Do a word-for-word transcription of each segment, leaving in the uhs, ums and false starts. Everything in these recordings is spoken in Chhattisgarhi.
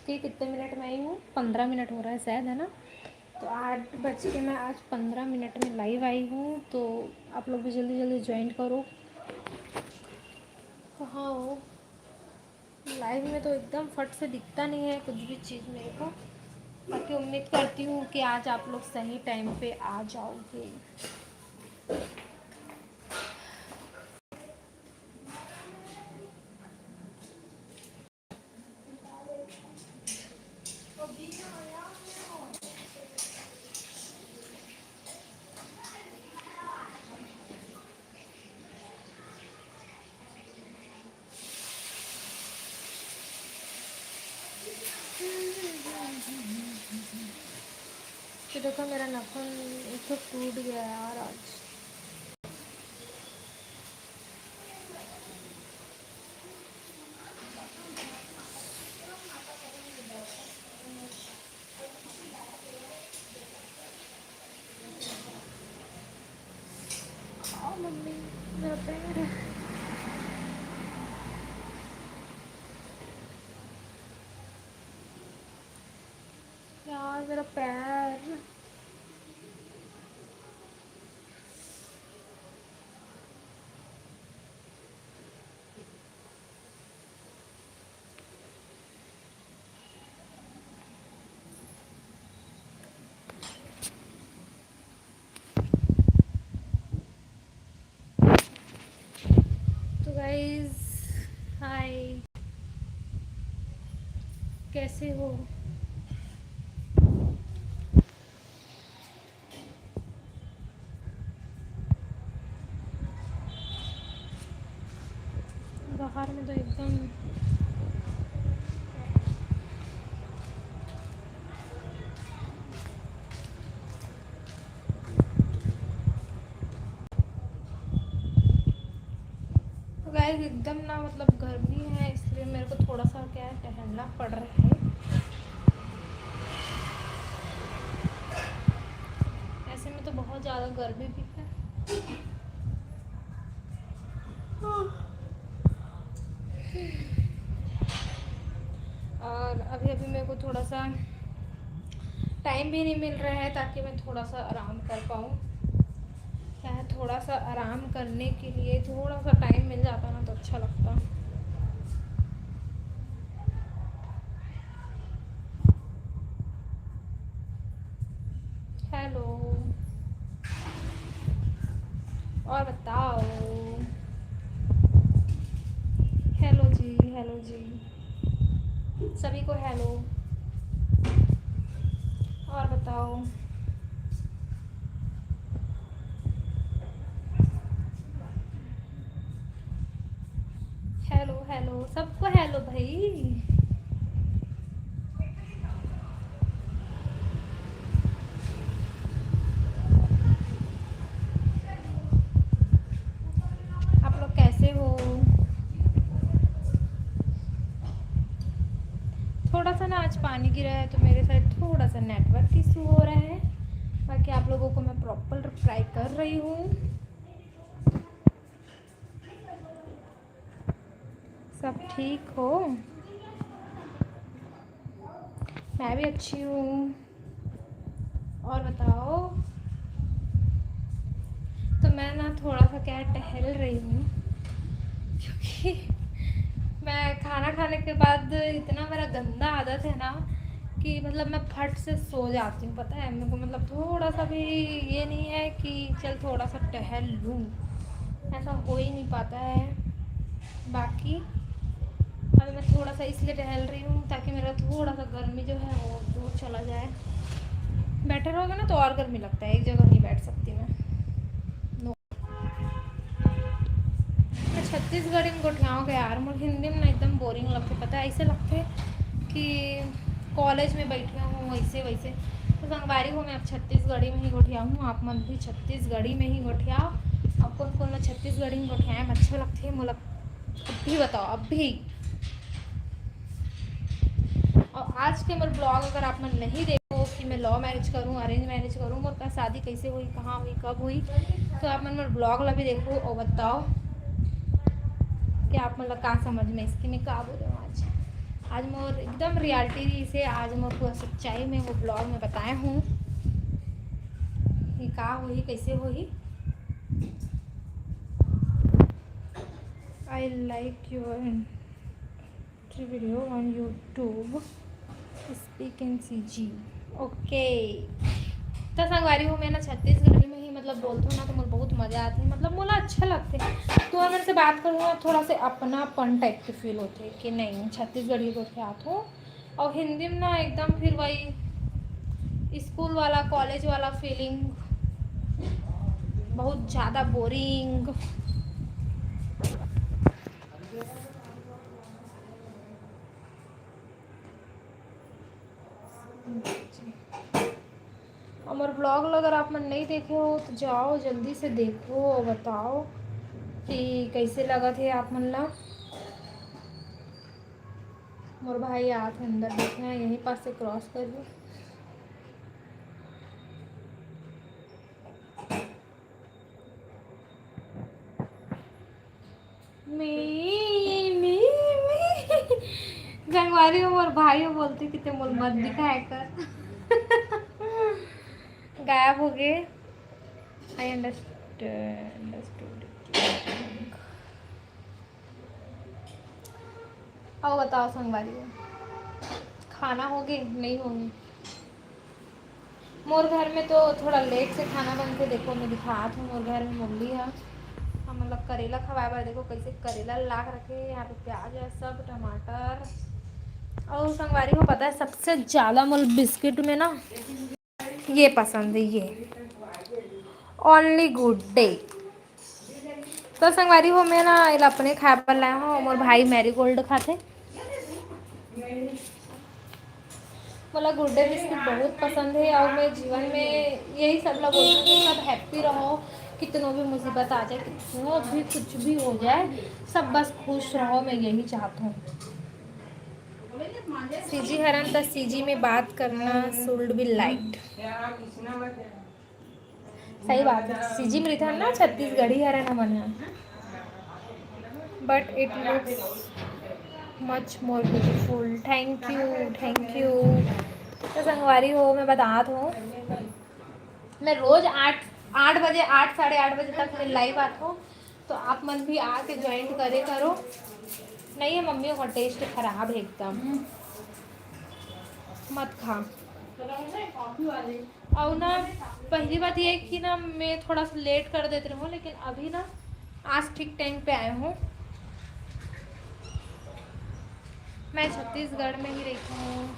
के कितने मिनट में आई हूँ, पन्द्रह मिनट हो रहा है शायद, है ना? तो आठ बज के मैं आज पन्द्रह मिनट में लाइव आई हूँ, तो आप लोग भी जल्दी जल्दी ज्वाइन करो। कहाँ हो? लाइव में तो एकदम फट से दिखता नहीं है कुछ भी चीज़ मेरे को, बाकी उम्मीद करती हूँ कि आज आप लोग सही टाइम पे आ जाओगे। तो देखो, मेरा नाखून एक तो टूट गया यार आज। आओ मम्मी, मेरा पैर है। यार, मेरा पैर। तो गाइस, हाय, कैसे हो? बाहर में तो एकदम तो गाइस, एकदम ना, मतलब, गर्मी है, इसलिए मेरे को थोड़ा सा, क्या है, टहलना पड़ रहा है। ऐसे में तो बहुत ज़्यादा गर्मी भी है। और अभी अभी मेरे को थोड़ा सा टाइम भी नहीं मिल रहा है, ताकि मैं थोड़ा सा आराम कर पाऊँ। क्या है, थोड़ा सा आराम करने के लिए थोड़ा सा टाइम मिल जाता ना, तो अच्छा लगता। हेलो, और बताओ। हेलो जी, हेलो जी, सभी को हेलो। और बताओ। हेलो, हेलो, सबको हेलो भाई। आप लोग कैसे हो? थोड़ा सा ना आज पानी गिरा है, तो मेरे साइड थोड़ा सा नेटवर्क इशू हो रहा है, बाकी आप लोगों को मैं प्रॉपर रिप्लाई कर रही हूँ। सब ठीक हो? मैं भी अच्छी हूँ। और बताओ। तो मैं ना थोड़ा सा, क्या, टहल रही हूँ, क्योंकि मैं खाना खाने के बाद, इतना मेरा गंदा आदत है ना कि, मतलब, मैं फट से सो जाती हूँ, पता है मेरे को। मतलब, थोड़ा सा भी ये नहीं है कि चल, थोड़ा सा टहल लूँ, ऐसा हो ही नहीं पाता है। बाकी अभी मैं थोड़ा सा इसलिए टहल रही हूँ, ताकि मेरा थोड़ा सा गर्मी जो है, वो दूर चला जाए। बैठे रहोगे ना, तो और गर्मी लगता है, एक जगह नहीं बैठ सकती मैं। मैं छत्तीसगढ़ी में गोठियाओगे यार, मोर हिंदी में ना एकदम बोरिंग लगते, पता है, ऐसे लगते कि कॉलेज में बैठी हूँ, वैसे वैसे। तो संगवारी हो, मैं अब छत्तीसगढ़ी में ही गोठियाऊँ, आप मन भी छत्तीसगढ़ी में ही गोठियाओ। अब कौन कौन ला छत्तीसगढ़ी में गोठियाए में अच्छा लगते, मोला अभी बताओ, अभी। और आज के मोर ब्लॉग अगर आप मन नहीं देखो कि मैं लव मैरिज करूँ, अरेंज मैरिज करूँ, मोर का शादी कैसे हुई, कहाँ हुई, कब हुई, तो आप मन मोर ब्लॉग ला भी देखो और बताओ कि आप मन ला का समझ में इसके मैं का बोले आज। आज मोर एकदम reality से, आज मोर पूरा सच्चाई में वो vlog में बताए हूँ कि का होही, कैसे होही। I like your entry video on YouTube. Speak in C G. OK। तो संगवारी हो, मैं ना छत्तीसगढ़ी में ही मतलब बोलथों ना, तो मोला बहुत मजा आथे, मतलब मोला अच्छा लगथे। तुमन मन से बात करूँ ना, थोड़ा से अपनापन type के feel होथे कि नहीं, छत्तीसगढ़ी होके आथों। और हिंदी में ना एकदम फिर वही स्कूल वाला, कॉलेज वाला feeling, बहुत ज़्यादा boring। हमर vlog ला अगर आप मन नहीं देखे हो तो जाओ, जल्दी से देखो और बताओ कि कैसे लगत हे आप मन ला। मोर भाई आत हे अंदर, देखना यहीं पास से cross कर ली। मी, मी, मी। संगवारी हो, मोर भाई हो बोलथे कि ते मोल मत दिखाए कर। गायब हो गए। I understand, understood। अउ बताओ संगवारी हो, खाना हो गए? नहीं होगे। मोर घर में तो थोड़ा late से खाना बनथे। देखो, मैं दिखात हूँ, मोर घर में मम्मी ह हमन ला करेला खवाए बर, देखो कैसे करेला ला के रखे हे। यहाँ पे प्याज है, सब टमाटर। और संगवारी को पता है, सबसे ज़्यादा मोल बिस्किट में ना ये पसंद है, ये Only Good Day। तो संगवारी हो, मैं ना एला अपने खाए बर लाए हूँ, मोर भाई Marigold खाथे। मोला गुड डे बिस्किट बहुत पसंद है और मैं जीवन में यही सब ला बोलती हूँ कि सब happy रहो, कितनो भी मुसीबत आ जाए, कितनो भी कुछ भी हो जाए, सब बस खुश रहो, मैं यही चाहती हूँ। सीजी हरन त सीजी में बात करना should be liked। सही बात है, सीजी में रहिथन ना, छत्तीसगढ़ी हरन हमन ह। But it looks much more beautiful। Thank you, thank you। तो संगवारी हो, मैं बतात हूँ, मैं रोज आठ, आठ बजे, आठ, साढ़े आठ बजे तक मैं live आत हूँ, तो आप मन भी आके join करे करो। नहीं है मम्मी का taste खराब है एकदम, मत खा। और ना, पहली बात ये है कि ना, मैं थोड़ा सा late कर देती रहूँ, लेकिन अभी ना आज ठीक time पे आए हूँ। मैं छत्तीसगढ़ में ही रहती हूँ।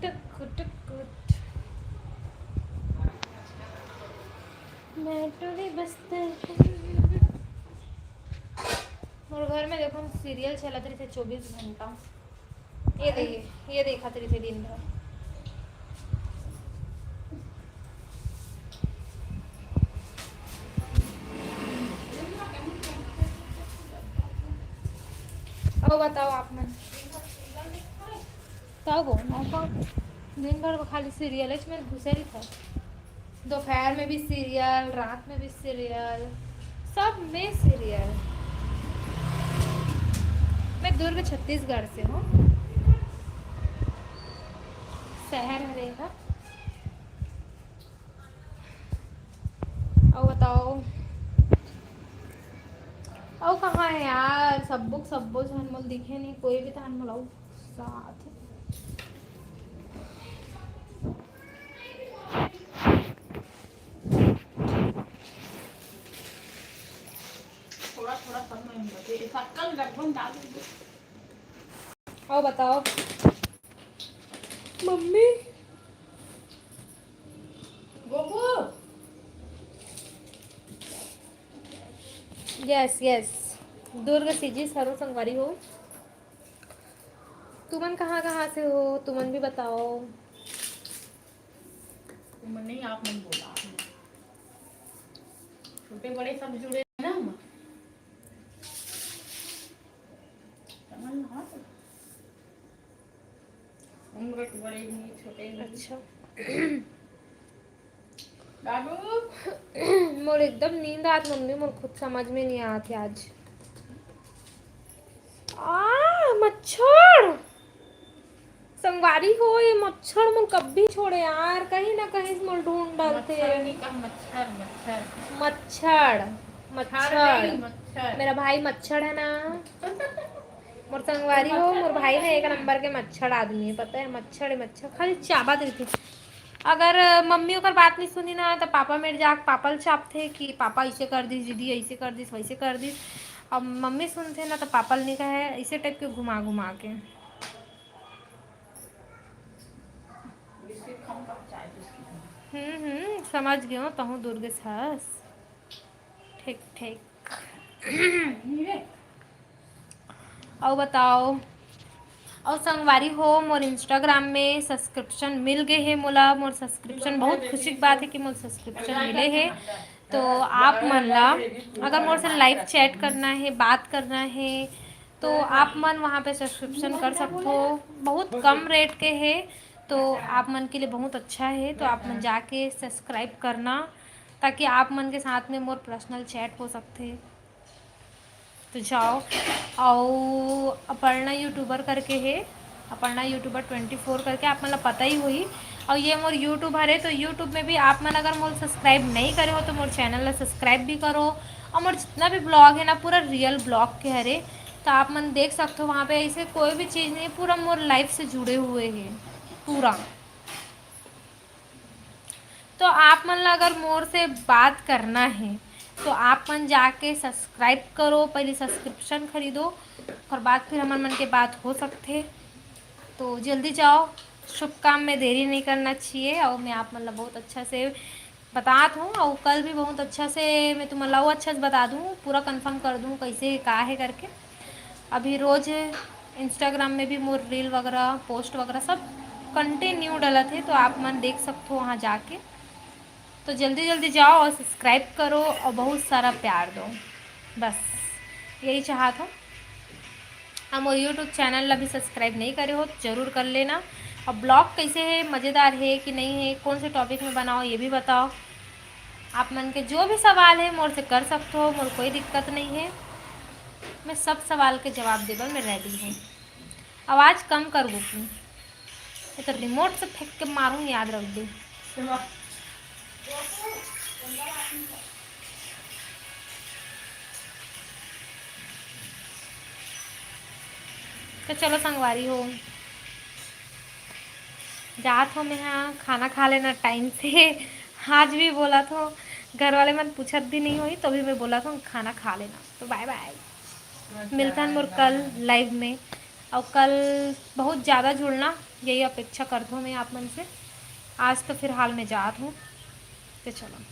टुक टुक। मैं टूरी बस्तर। मोर घर में देखो, हम serial चलत रहिथे चौबीस घंटा। ये देखिए, ये देखत रहिथे दिन भर। और बताओ आप मन। तब वो नौका दिन भर खाली serial में घुसे रहिथे। दोपहर में भी serial, रात में भी serial, सब में serial। मैं दुर्ग छत्तीसगढ़ से हूँ, शहर हरे का। और बताओ, और कहाँ है यार सब्बो के सब्बो झन? मोल दिखे नहीं कोई भी, तहन मोला साथ। थोड़ा थोड़ा सब में बचे, शक्कर लगभग डाल दीजिए। और बताओ mummy. Gopu. Yes, yes। Durg CG हरो संगवारी हो। तुमन कहाँ कहाँ से हो, तुमन भी बताओ। तुमन नहीं, आप मन बोला। छोटे बड़े सब जुड़े हैं ना हम। समझ में आ तो। उम्र के बड़े भी, छोटे भी। अच्छा। मोर एकदम नींद आत मम्मी, मोर खुद समझ में नहीं आत हे आज। आ, मच्छर। संगवारी हो, ये मच्छर मोर कभी छोड़े यार, कहीं ना कहीं से मोर ढूंढ डालते। मच्छर नहीं कहा, मच्छर, मच्छर। मच्छर, मच्छर मच्छर। नहीं, मच्छर। मेरा भाई मच्छर है ना। मोर संगवारी हो, मोर भाई ना एक नंबर के मच्छर आदमी है, पता है, मच्छर है, मच्छर, खाली चाबत रहिथे। अगर मम्मी ओकर बात नहीं सुनी ना, तो पापा मेर जाके पापा ल चापथे कि पापा ऐसे कर दिस दीदी, ऐसे कर दिस, वैसे कर दिस। अब मम्मी सुनथे ना, तो पापा ल नहीं कहे, ऐसे टाइप के घुमा घुमा के। हम्म, हम्म, समझ गयो, तहूँ दुर्गेश हस। ठीक, ठीक। अउ बताओ, अउ संगवारी हो, मोर Instagram में subscription मिल गए हे मोला। मोर subscription, बहुत खुशी की बात है कि मोर subscription मिले हे। तो आप मन ला अगर मोर से live chat करना है, बात करना है, तो आप मन वहाँ पे subscription कर सकते हो। बहुत कम rate के है, तो आप मन के लिए बहुत अच्छा है। तो आप मन जाके subscribe करना, ताकि आप मन के साथ में मोर personal chat हो सकते। तो जाओ, अउ अपर्णा YouTuber करके हे, अपर्णा YouTuber twenty four करके, आप मन ला पता ही होही। अउ ये मोर YouTube हरे, तो YouTube में भी आप मन अगर मोर subscribe नहीं करे हो, तो मोर channel ला subscribe भी करो। और मोर जितना भी vlog है ना, पूरा real vlog के हरे, तो आप मन देख सकते हो, वहाँ पे ऐसे कोई भी चीज़ नहीं, पूरा मोर life से जुड़े हुए हैं पूरा। तो आप मन ला अगर मोर से बात करना है, तो आप मन जाके subscribe करो, पहले subscription खरीदो, ओकर बाद फिर हमर मन के बात हो सकथे। तो जल्दी जाओ, शुभ काम में देरी नहीं करना चाहिए। और मैं आप मन ला बहुत अच्छा से बतात हूँ, और कल भी बहुत अच्छा से मैं तुमन ला अउ अच्छा से बता दूँ, पूरा confirm कर दूँ कैसे का है करके। अभी रोज Instagram में भी मोर reel वगैरह, post वगैरह सब continue डलत है, तो आप मन देख सकते हो वहाँ जाके। तो जल्दी जल्दी जाओ और subscribe करो और बहुत सारा प्यार दो, बस यही चाहत हूँ। हम मोर YouTube channel ला भी subscribe नहीं करे हो, जरूर कर लेना। और vlog कैसे है, मज़ेदार है कि नहीं है, कौन से topic में बनाओ, ये भी बताओ। आप मन के जो भी सवाल है, मोर से कर सकते हो, मोर कोई दिक्कत नहीं है। मैं सब सवाल के जवाब देबर में ready हूँ। आवाज़ कम कर गोपी, ये तो remote से फेंक के मारूँ, याद रख दे। तो चलो संगवारी हो, जात हो मैं हा खाना खा लेना time से। आज भी बोला थो, घर वाले मन पूछत भी नहीं होई, तो भी मैं बोला थो खाना खा लेना। तो bye bye, मिलता है मोर कल live में। और कल बहुत ज़्यादा जुड़ना, यही अपेक्षा करत हूँ मैं आप मन से। आज तो फिलहाल मैं जात हूँ, तो चलो।